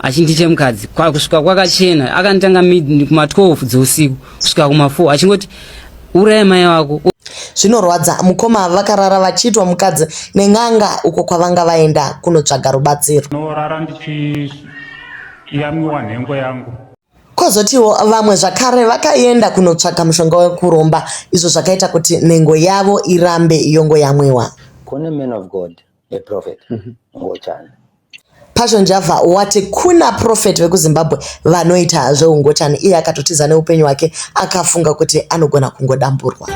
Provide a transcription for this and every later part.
Achindiita mukadzi kusvika kwakachena akanditanga kuma 12 dzeusiku kusvika kuma 4 achingoti uraya mai vako. Zvinorwadza mukoma vakarara vachiitwa mukadzi nen'anga uko kwavanga vaenda kunotsvaga rubatsiro. Ndinorara ndichiyamwiwa nhengo yangu. Kozotiwo vamwe zvakare vakaenda kunotsvaga mushonga wekuromba izvo zvakaita kuti nhengo yavo irambe yongoyamwiwa. Kune man of God, a prophet, ngochani. Passion Java wati kuna prophet vekuZimbabwe vanoita zveungochani iye akatotiza neupenyu hwake akafunga kuti anogona kungodamburwa.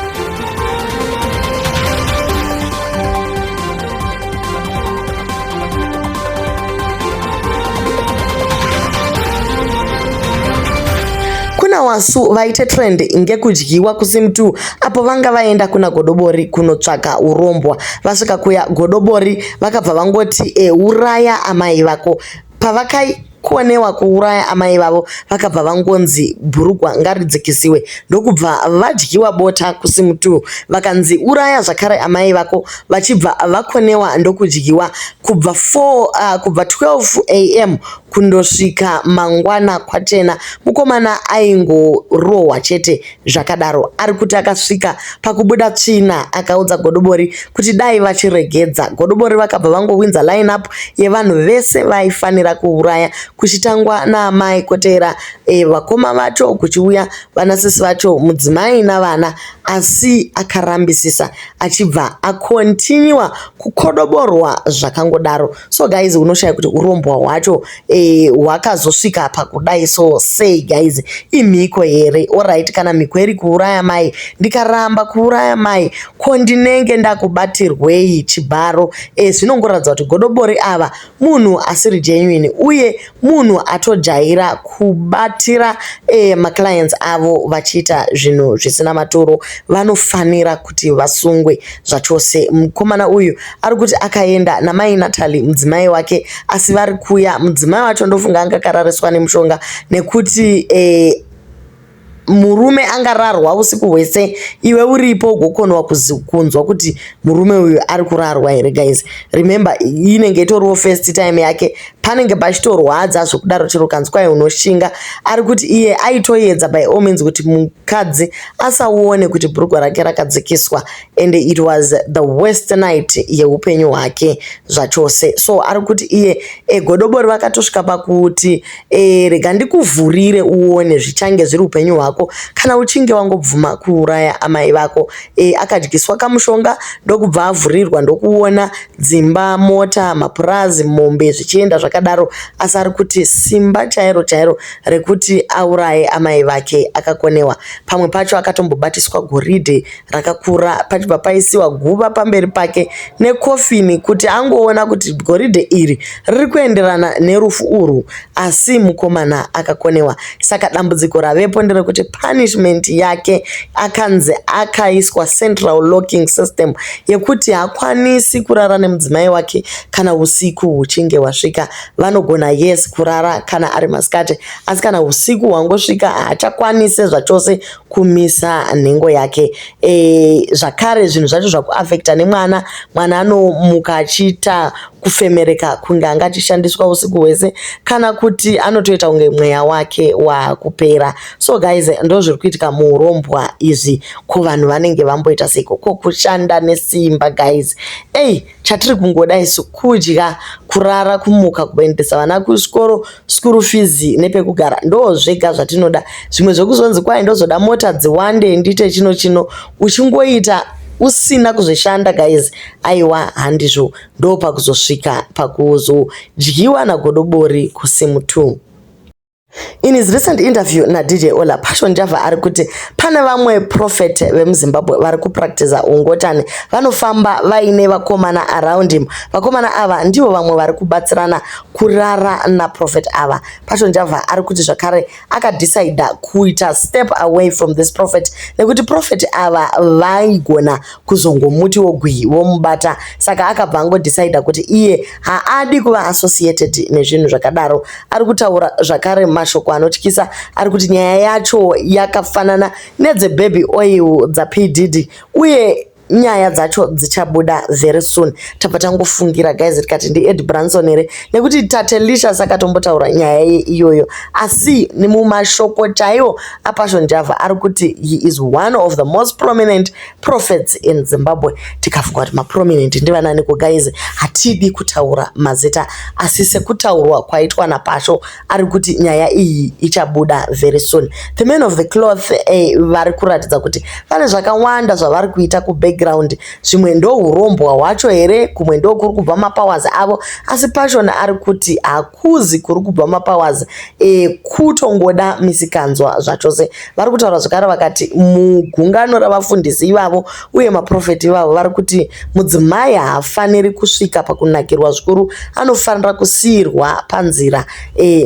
Kuna wasu vaite trend ngekudyiwa kuSim 2 apo vanga vaenda kuna Godobori kunotsvaga urombwa. Vasvika kuya Godobori vakabva vangoti e, uraya amai vako. Pavakakonewa kuuraya amai vavo vakabva vangonzi bhurugwa ngaridzikisiwe ndokubva vadyiwa bota kuSim 2. Vakanzi uraya zvakare amai vako vachibva vakonewa ndokudyiwa kubva 4, uh, kubva 12 am kundosvika mangwana kwachena. Mukomana aingorohwa chete zvakadaro. Ari kuti akasvika pakubuda tsvina akaudza Godobori kuti dai vachiregedza. Godobori vakabva vangowinza line up yevanhu vese vaifanira kuuraya kuchitangwa naamai koteera e, vakoma vacho kuchiuya vanasisi vacho mudzimai navana asi akarambisisa achibva akontinua kukodoborwa zvakangodaro. So guys unoshaya kuti urombwa hwacho eh, hwakazosvika pakudai so sei guys imhiko here orit kana mhiko iri kuuraya mai ndikaramba kuuraya mai ko ndinenge ndakubatirwei chibharo eh, zvinongoratidza kuti godobori ava munhu asiri genuine uye munhu atojaira kubatira eh, maclients avo vachiita zvinhu zvisina maturo vanofanira kuti vasungwe zvachose. Mukomana uyu ari kuti akaenda namai Natalie mudzimai wake asi vari kuya mudzimai wacho ndofunga anga akarariswa nemushonga nekuti eh, murume angararwa usiku hwese iwe uripo ugokonwa kunzwa kuti murume uyu ari kurarwa here guys remember inenge itoriwo first time yake panenge pachitorwadza zvokudaro chero ukanzi kwai unoshinga ari kuti iye aitoedza by all means kuti mukadzi asaone kuti bhurugwa rake rakadzikiswa and it was the worst night yeupenyu hwake zvachose so ari kuti iye egodobori vakatosvika pakuti e, rega ndikuvhurire uone zvichange zviri upenyu hwako kana uchinge wangobvuma kuuraya amai vako e, akadyiswa kamushonga ndokubva avhurirwa ndokuona dzimba mota mapurazi mombe zvichienda zvakadaro asi ari kuti simba chairo chairo rekuti auraye amai vake akakonewa pamwe pacho akatombobatiswa goridhe rakakura pachibva paisiwa guva pamberi pake nekofini kuti angoona kuti goridhe iri riri kuenderana nerufu urwu asi mukomana akakonewa. Saka dambudziko ravepo nderekuti punishment yake akanzi akaiswa central locking system yekuti haakwanisi kurara nemudzimai wake kana usiku huchinge hwasvika. Vanogona yes kurara kana ari masikati asi kana usiku hwangosvika haachakwanise zvachose kumisa nhengo yake e, zvakare zvinhu zvacho zvakuafekta nemwana mwana anomuka achiita kufemereka kunge anga achishandiswa usiku hwese kana kuti anotoita kunge mweya wake wakupera so guys ndo zviri kuitika muurombwa izvi ko vanhu vanenge vamboita seiko ko kushanda nesimba guys ei chatiri kungoda isu kudya kurara kumuka kuendesa vana kuzvikoro school fees nepekugara ndo zvega zvatinoda zvimwe zvekuzonzi kwai ndozoda mota dziwande ndiite chino chino uchingoita usina kuzvishanda guys aiwa handizvo ndo pakuzosvika pakuzodyiwa nagodobori kusimu 2 In his recent interview naDJ Ola, Passion Java ari kuti pane vamwe prophet vemuZimbabwe vari kupractiza ungotani vanofamba vaine vakomana around him. Vakomana ava ndivo vamwe vari kubatsirana kurara naprophet ava. Passion Java ari kuti zvakare akadecida kuita step away from this prophet nekuti prophet ava vaigona kuzongomutiwo gwi vomubata saka akabva angodecida kuti iye haadi kuva associated nezvinhu zvakadaro. Ari kutaura zvakare mashoko anotyisa ari kuti nyaya yacho yakafanana nedzebaby oil dzaP Diddy uye Nyaya dzacho dzichabuda very soon. Tabva tangofungira guys tikati ndiEd Branson here nekuti Tatelicious akatombotaura nyaya iyoyo. Asi mumashoko chaiwo aPassion Java ari kuti he is one of the most prominent prophets in Zimbabwe. Tikafunga kuti maprominent ndivananiko guys, hatidi kutaura mazita asi sekutaurwa kwaitwa naPasho ari kuti nyaya iyi ichabuda very soon. The man of the cloth vari kuratidza kuti vane zvakawanda zvavari kuita kubackground. Zvimwe ndo urombwa hwacho here, kumwe ndo kuri kubva mapowers avo, asi Passion ari kuti hakuzi kuri kubva mapowers, kutongoda misikanzwa zvachose. Vari kutaura zvakare vakati mugungano ravafundisi ivavo uye maprofeti ivavo vari kuti mudzimai haafaniri kusvika pakunakirwa zvikuru, anofanira kusiyirwa panzira.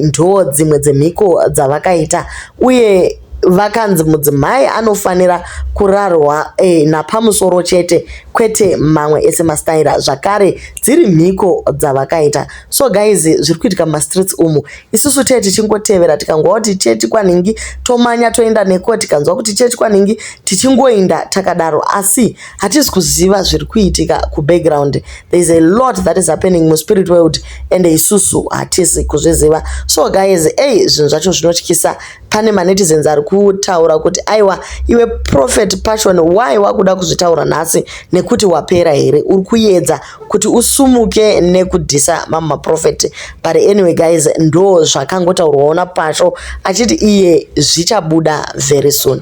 Ndo dzimwe dzemhiko dzavakaita uye vakanzi mudzimai anofanira kurarwa napamusoro chete kwete mamwe ese mastaira, zvakare dziri mhiko dzavakaita. So guys, zviri kuitika mumastreets umu isusu tee tichingotevera, tikangwa kuti chechi kwanhingi tomanya toenda neko, tikanzwa kuti chechi kwanhingi tichingoinda takadaro, asi hatisi kuziva zviri kuitika kubackground. There is a lot that is happening muspirit world and isusu hatisi kuzviziva. So guys, ei, zvinhu zvacho zvinotyisa. Pane manetizens ari kutaura kuti aiwa, iwe Prophet Passion, why wakuda kuzvitaura nhasi? Nekuti wapera here? Uri kuedza kuti usumuke nekudhisa mamwe maprofeti? But anyway guys, ndo zvakangotaurwawo naPasho achiti iye zvichabuda very soon.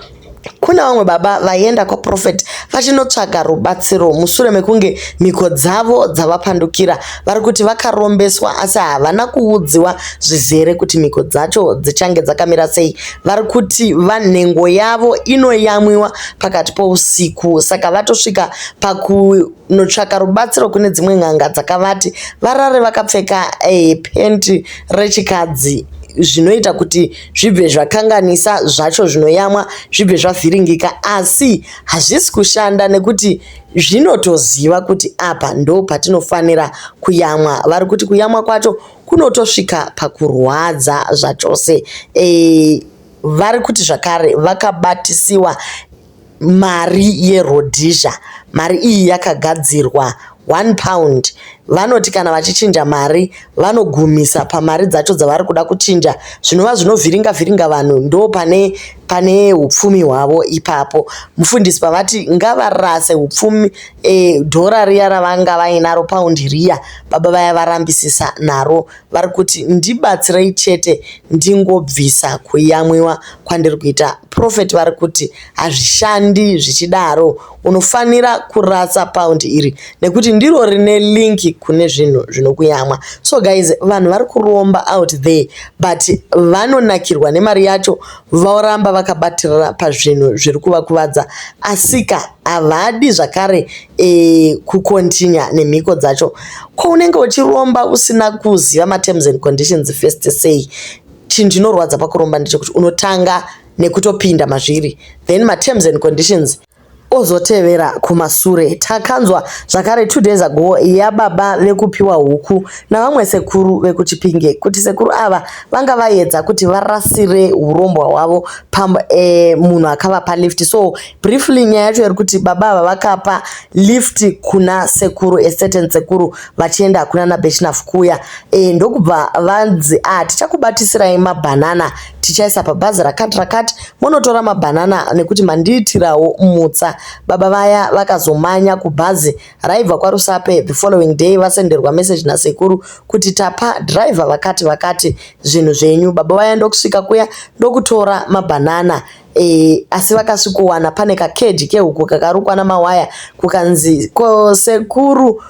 Kuna vamwe baba vaienda kwaprofeti vachinotsvaga rubatsiro mushure mekunge mhiko dzavo dzavapandukira. Vari kuti vakarombeswa asi havana kuudziwa zvizere kuti mhiko dzacho dzichange dzakamira sei. Vari kuti vanhengo yavo inoyamwiwa pakati pousiku, saka vatosvika pakunotsvaka rubatsiro kune dzimwe n'anga dzakavati varare vakapfeka penti rechikadzi, zvinoita kuti zvibve zvakanganisa zvacho zvinoyamwa zvibve zvavhiringika, asi hazvisi kushanda nekuti zvinotoziva kuti apa ndo patinofanira kuyamwa. Vari kuti kuyamwa kwacho kunotosvika pakurwadza zvachose. Vari kuti zvakare vakabatisiwa mari yeRhodesia. Mari iyi yakagadzirwa £1. Vanoti kana vachichinja mari vanogumisa pamari dzacho dzavari kuda kuchinja, zvinova zvinovhiringa vhiringa vanhu. Ndo pane upfumi hwavo ipapo. Mufundisi pavati ngavarase upfumi, dhora riya ravanga vainaro, paundi riya, baba vaya varambisisa naro. Vari kuti ndibatsirei chete ndingobvisa kuyamwiwa kwandiri kuita. Prophet vari kuti hazvishandi zvichidaro, unofanira kurasa paundi iri nekuti ndiro rine link kune zvinhu zvinokuyamwa. So guys, vanhu vari kuromba out there, but vanonakirwa nemari yacho, voramba vakabatirira pazvinhu zviri kuvakuvadza, asika havadi zvakare kukontinya nemhiko dzacho. Ko unenge uchiromba usina kuziva materms and conditions first sei? Chinhu chinorwadza pakuromba ndechekuti unotanga nekutopinda mazviri, then materms and conditions ozotevera kumasure. Takanzwa zvakare 2 days ago yababa vekupiwa huku navamwe sekuru vekuChipinge, kuti sekuru ava vanga vaedza kuti varasire urombwa hwavo pamunhu akavapa lift. So briefly, nyaya yacho iri kuti baba ava vakapa lift kuna sekuru, a certain sekuru, vachienda kuna naBeshnaf kuya, ndokubva vanzi, "A, tichakubatisirai mabhanana, tichaisa pabhazi rakati rakati, munotora mabhanana nekuti mandiitirawo mutsa." Baba vaya vakazomanya kubhazi raibva kwaRusape the following day, vasenderwa message nasekuru kuti tapa dhiraivha vakati vakati zvinhu zvenyu. Baba vaya ndokusvika kuya ndokutora mabhanana, asi vakasvikowana pane kakeji kehuku kakarukwa namawaya. Kukanzi, "Ko sekuru,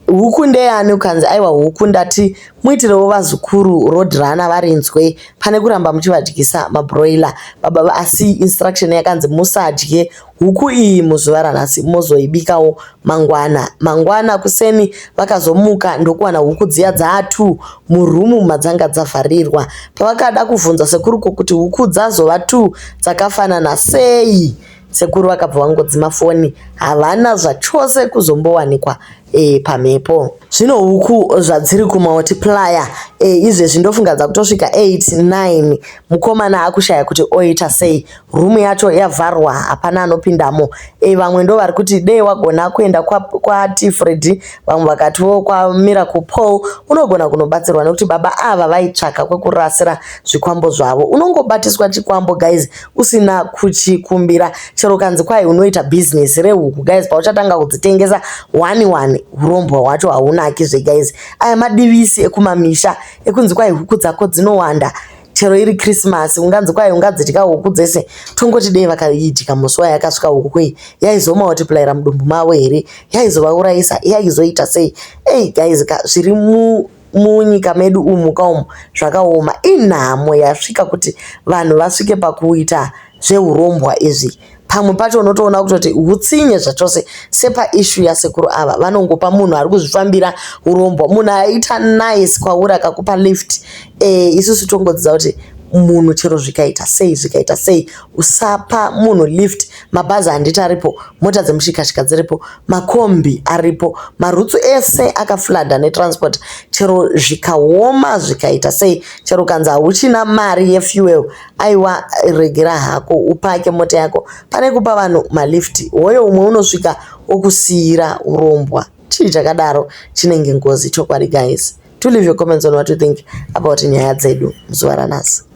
huku ndeyani?" Kukanzi, "Aiwa, huku ndati muitirewo vazukuru roadrunner varinzwe pane kuramba muchivadyisa mabroiler." Baba, asi instruction yakanzi musadye huku iyi muzuva ranhasi, mozoibikawo mangwana. Mangwana kuseni vakazomuka ndokuwana huku dziya dzaatu murumu madzanga dzavharirwa. Pavakada kubvunza sekuruko kuti huku dzazova 2 dzakafanana sei, sekuru vakabva vangodzima foni, havana zvachose kuzombowanikwa. e, pamhepo. Zvino huku zvadziri kumultiplier e, izvezvi ndofunga dzakutosvika 8 9 mukomana akushaya kuti oita sei room yacho yavharwa hapana anopindamo e, vamwe ndo vari kuti dei wagona kuenda kwaTfred kwa vamwe vakatiwo kwaMiracle Paul unogona kunobatsirwa nekuti baba ava vaitsvaka kwekurasira zvikwambo zvavo unongobatiswa chikwambo guys usina kuchikumbira chero kanzi kwai unoita bhizinesi rehuku guys pauchatanga kudzitengesa one one urombwa hwacho haunaki zveguys aya madivisi ekumamisha ekunzi kwai huku dzako dzinowanda chero iri Christmas unganzi kwai ungadzidya huku dzese tongoti dei vakaidya musi wayakasvika huku kwei yaizomultiplyira mudumbu mavo here yaizovaurayisa yaizoita sei ei guys ka zviri mu munyika medu umu kaumu zvakaoma inhamo yasvika kuti vanhu vasvike pakuita zveurombwa izvi pamwe pacho unotoona kutoti hutsinye zvachose sepaissue yasekuru ava vanongopa munhu ari kuzvifambira urombwa munhu aita nice kwauri akakupa lift e, isusu tongodzidza kuti munhu chero zvikaita sei zvikaita sei usapa munhu lift mabhazi handiti aripo mota dzemushikashika dziripo makombi aripo maroutes ese akaflooda netransport chero zvikaoma zvikaita sei chero kanzi hauchina mari yefuel aiwa regera hako upake mota yako pane kupa vanhu malift hoyo umwe unosvika okusiyira urombwa chii chakadaro chinenge ngozi chokwadi guys to leave your comments on what you think about nyaya dzedu muzuva ranhasi.